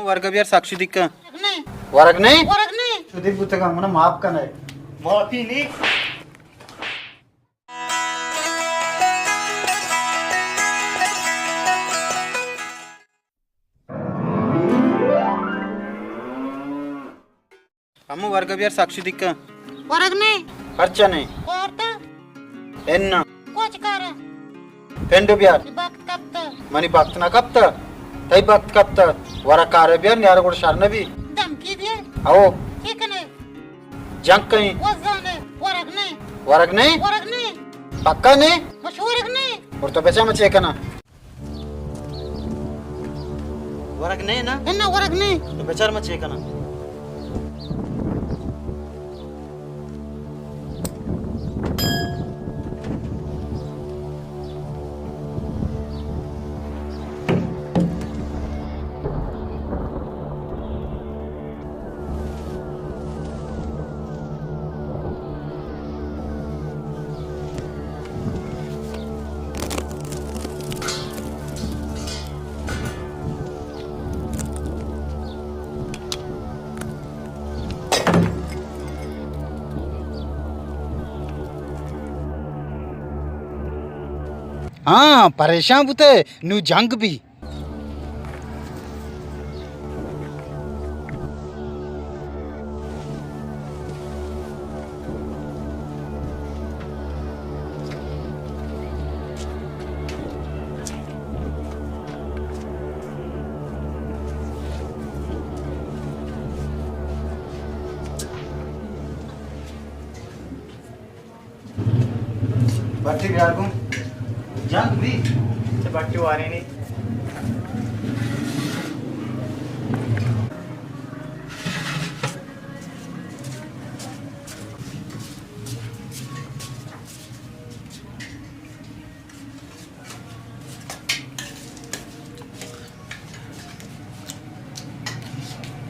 ورگ بیار سک شدیگ کن۔ ورگ نہ ایں۔ ورگ نہ ایں۔ ورگ نہ ایں۔ شدیگ بوتگاں، من ءَ معاف کن ئے۔ معافی نہ ایں۔ ہمو ورگ بیار سک شدیگ کن۔ ورگ نہ ایں۔ پرچا نہ ایں؟ وارتا۔ انا۔ کوچ کارا۔ پنڈ بیار۔ بخت کپتا۔ منی بخت نہ کپتا۔ تئی بخت کپتا۔ ورگ کارا بیار، نیارا گڑا شر نہ بی۔ دھمکی دیئے۔ او۔ چی کنے؟ جنگ کئیں۔ وزانے۔ ورگ نہ ایں۔ ورگ نہ ایں؟ ورگ نہ ایں۔ پکا نہ ایں؟ مش ورگ نہ ایں۔ اور تو بچا من چے کناں؟ ورگ نہ ایں نا؟ انا ورگ نہ ایں۔ تو بچار من چے کناں۔ ہاں، پریشان بوتے، نوں جنگ بی۔ بٹی بیار گوں۔ جنگ بی۔ چہ بٹی وارینی۔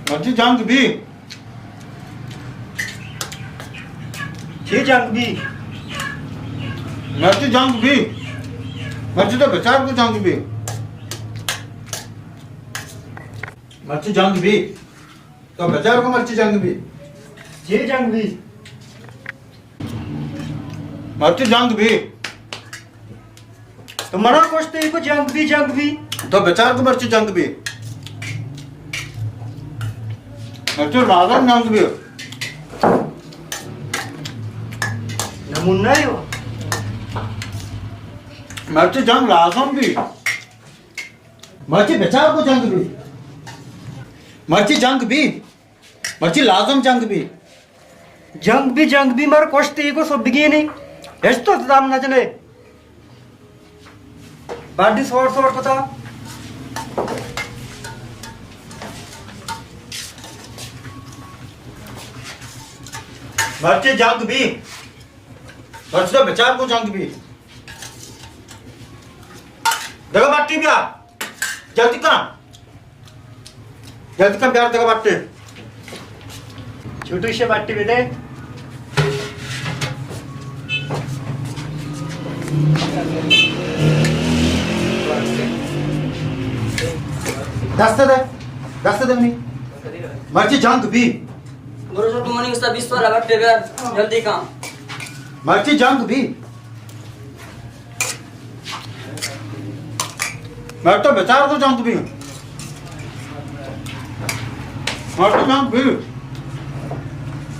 مرچی جنگ بی۔ چی جنگ بی؟ مرچی جنگ بی۔ مرچی تو بچار گوں جنگ بی۔ مرچی جنگ بی۔ تو بچار گوں مرچی جنگ بی۔ چی جنگ بی؟ مرچی جنگ بی۔ تو منا گوشتے کہ جنگ بی، جنگ بی۔ تو بچار گوں مرچی جنگ بی۔ مرچی لازم جنگ بی۔ نمونہ یو۔ مرچی جنگ لازم بی۔ مرچی بچار گوں جنگ بی۔ مرچی جنگ بی۔ مرچی لازم جنگ بی۔ جنگ بی، جنگ بی، مر کشتی کو سبگی نی۔ ہچ تو دام نہ جنے۔ باڈی سور سور کتا۔ مرچی جنگ بی۔ مرچی تو بچار گوں جنگ بی۔ دگہ بٹی بیا۔ جلدی کن۔ جلدی کن، بیار دگہ بٹی۔ چھوٹو شے بٹی بدے۔ دست دے، دست دے منی۔ مرچی جنگ بی۔ برو چھوٹو منی استا بیست والا بٹی بیار، جلدی کن۔ مرچی جنگ بی۔ مرچی تو بچار گوں جنگ بی۔ مرچی جنگ بی۔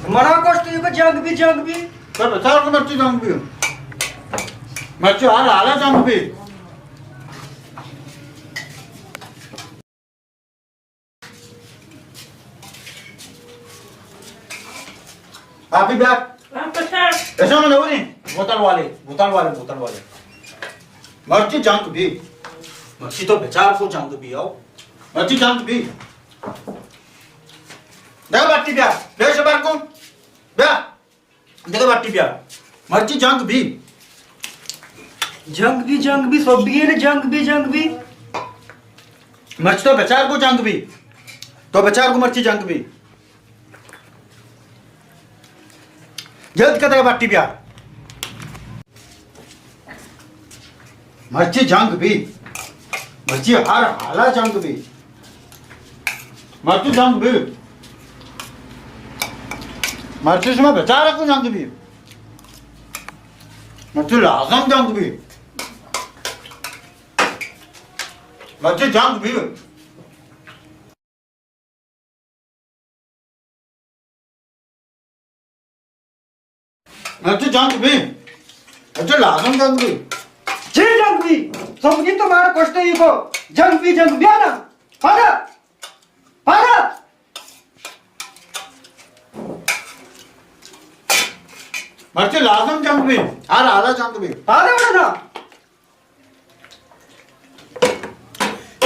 منا گوشتی کہ جنگ بی، جنگ بی۔ تو بچار گوں مرچی جنگ بی۔ مرچی ہر حالا جنگ بی۔ آپ ہی بیار۔ ہاں، پتہ۔ ایسا میں نہ بولی۔ بوتل والے، بوتل والے، بوتل والے۔ مرچی جنگ بی۔ مرچی تو بچار گوں جنگ بی، آؤ۔ مرچی جنگ بی۔ دگہ بٹی بیا۔ بیا شبر کو۔ بیا۔ دگہ بٹی بیا۔ مرچی جنگ بی۔ جنگ بی، جنگ بی، سوبی نے جنگ بی، جنگ بی۔ مرچی تو بچار گوں جنگ بی۔ تو بچار گوں مرچی جنگ بی۔ جلد کر دگہ بٹی بیا۔ مرچی جنگ بی۔ مرچی ہر حالا جنگ بی۔ مرچی جنگ بی۔ مرچی شما بیچارہ کو جنگ بی۔ مرچی لازم جنگ بی۔ مرچی جنگ بی۔ مرچی جنگ بی۔ مرچی لازم جنگ بی۔ چی جنگ بی؟ سمجھی تو مارا کشتے ہی کو۔ جنگ بی، جنگ بی نا۔ پادا۔ پادا۔ مرچی لازم جنگ بی۔ ہر حالا جنگ بی۔ پادا وڑا نا۔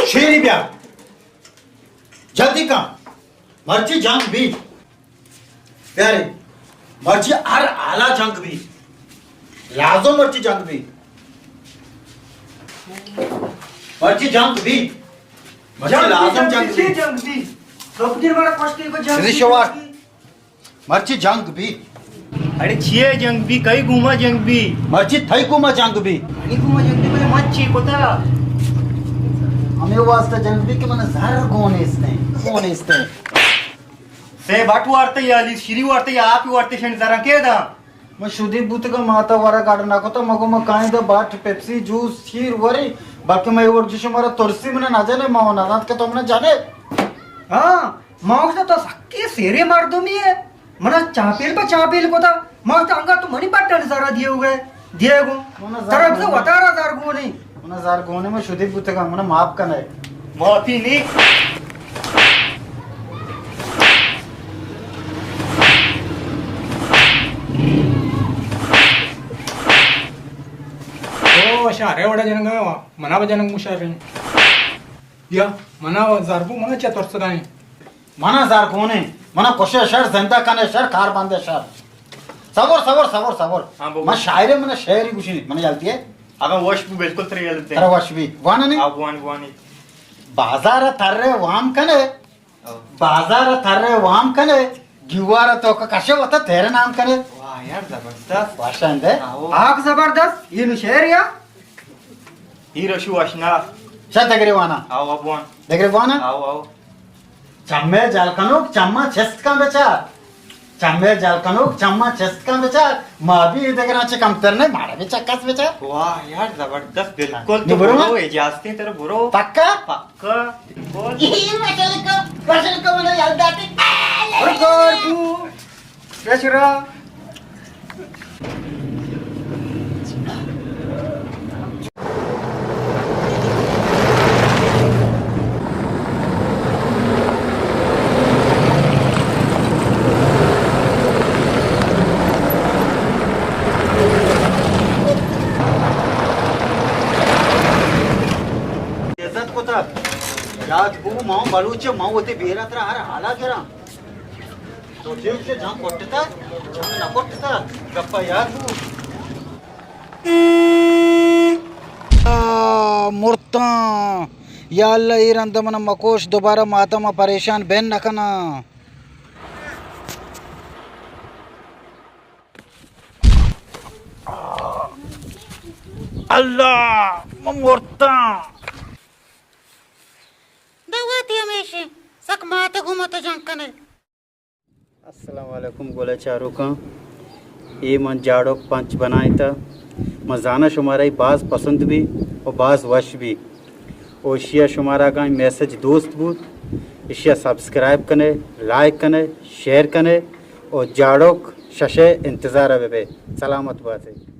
شیری بیا۔ جلدی کن۔ مرچی جنگ بی۔ بیاری۔ مرچی ہر حالا جنگ بی۔ لازم مرچی جنگ بی۔ مرچی جنگ بی۔ مرچی جنگ بی، لازم جنگ جنگ بی، بی۔ جنگ بی۔ سب دیر مارا پشتے کو جنگ بی، شوار۔ جنگ بی۔ مرچی جنگ بی۔ اڑے چیے جنگ بی؟ کئی گوما جنگ بی؟ مرچی تھئی گوما جنگ بی۔ منی گوما جنگ بی، بلے من چی کتا؟ ہمے واسطہ جنگ بی کہ من زر گون استیں، گون استیں۔ سے بٹ وارتے یا لی شری وارتے یا آپ وارتے شن زراں کے دا؟ من شدی بوتگا ماتا ورا گاڑ نہ کتا، مگو من کائیں دا بٹ پیپسی جوس شیر وری، بلکہ میں ورجی شمارا ترسی من نہ جانے، ما نہ دانت کہ تو من جانے۔ ہاں۔ ما گوشت تو سکیں سیریں مردمے ئے، منا چاپیل پہ چاپیل کتا، ما گوشت انگا تو منی بٹانی سرا دیوگ ئے، دیگو، منا زر ترا بزاں گون۔ وتارا زر گونی۔ منا زر گونی، من شدی بوتگاں، منا معاف کنے۔ معافی نی۔ او شارے وڑا جنگا، منا بہ جنگ مشارے۔ یا، منا زر گو، منا چہ ترسگائیں۔ منا زر گونے، منا کشے شر، زندہ کنے شر، کار بندے شر۔ صبر، صبر، صبر، صبر۔ ہاں، بگو۔ من شاعرے، منا شعری گوشی، منا یلتی ہے۔ اگاں وش بو، بالکل ترے یلتے۔ ترا وش بی۔ وانا نہیں؟ آ، بوانی، بوانی۔ بازار ترے وام کنے، او۔ بازار ترے وام کنے، گیوار تو کا کشے وتا تیرے نام کنے۔ واہ یار، زبردست۔ واشندے۔ آؤ۔ آگ زبردست، یہ نو شعر یا؟ ہیرو شو اشنا۔ چا دگرے وانا؟ آؤ، ابوان۔ دگرے وانا؟ آؤ، آؤ۔ چمے جل کنوک، چما چست کن بچار۔ چمے جل کنوک، چما چست کن بچار۔ ما بھی دگراں چہ کمتر نہ، مارا بھی چکس بچار۔ واہ یار، زبردست، بالکل۔ نو تو برو برو، نا۔ اجازت ہے تیرا، برو۔ پکا؟ پکا، بالکل۔ یہ ماشاءاللہ کا، ماشاءاللہ کا منا یاد آتے۔ برو کار تو۔ کیا شرا؟ عزت کتگ۔ یاد بو، ما بلوچ، ما وتی بیرا ترا ہر حالا گراں۔ تو دیو چے جان کٹتا، جان نہ کٹتا، گپا یاد بو۔ آ، مرتاں۔ یا اللہ، اے رند من مکوش، دوبارہ ماتم پریشان بین نہ کناں۔ اللہ، من مرتاں۔ دواتی ہمیشی، سک ماتے گوما تو جنگ کنے۔ السلام علیکم گل ءِ چاروکاں، اے من جاڑوک پنچ بنائینتہ، من زاناں شمارا اے باز پسند بی و باز وش بی، و اشیا شمارا اگاں میسج دوست بوت، اشیا سبسکرائب کنے، لائک کنے، شیئر کنے و جاڑوک شش ءِ انتظارا ببے۔ سلامت باتے۔